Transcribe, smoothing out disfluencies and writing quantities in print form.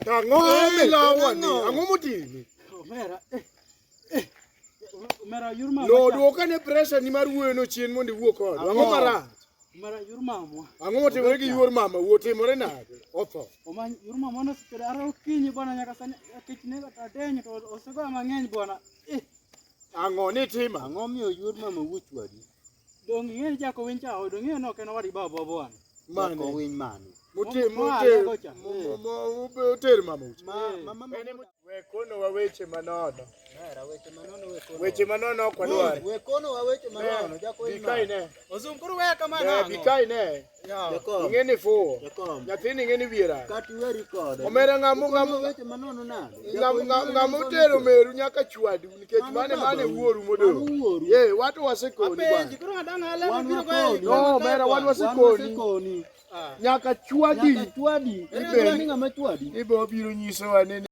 To ang'o milawa ni? Ang'o motimi? Omera. Eh. Eh. Omera yur mama. No duoka ne pressure ni mar wuoyo no chien mondo iwuo kod. Ang'o marach? Omera yur mama. Ang'o motimore gi yuor mama? Wuo timore nade? Otho. Oma yur mama no sebedo ara okinyi bwana nyaka sani kech nega to adenyo to osegoya mang'eny bwana. Eh. Ang'o ni tima? Ang'o miyo yuor mama wuo chwadi? Dong ing'e ni jako winy cha dong ing'e ni ok en owadgi baba bwana. Mane? Jako winy mane? Mote Mo- moa mote Alego cha. oter mama ucha. Ma mama En emo- We konowa weche manono. Omera weche manono we kono. Weche manono ok wadwar. We kono wa weche manono jako winy Bi kae mane? ne. Ozum koro weya kamano Ne, ang'o? Bi kae ne. Jakom. Ing'e ni fuwo. Jakom. Nyathini ing'e ni wiye rach. Kata iweri kode. Omera ng'amo Ikono ng'amo weche manono nade? ng'amo tero meru nyaka chwadu nikech Mano mane mane babau. wuoru modong'. Mano wuoru. Ye, wato wasekoni Apenji bwana. koro ng'adang' alego Wan biro goya wakoni. No, omera wan Wan wasekoni. wasekoni. Nyaka chwadi. Nyaka chwadi. Ibe- Ibe ni ng'ama chwadi. Ibo biro nyisowa ni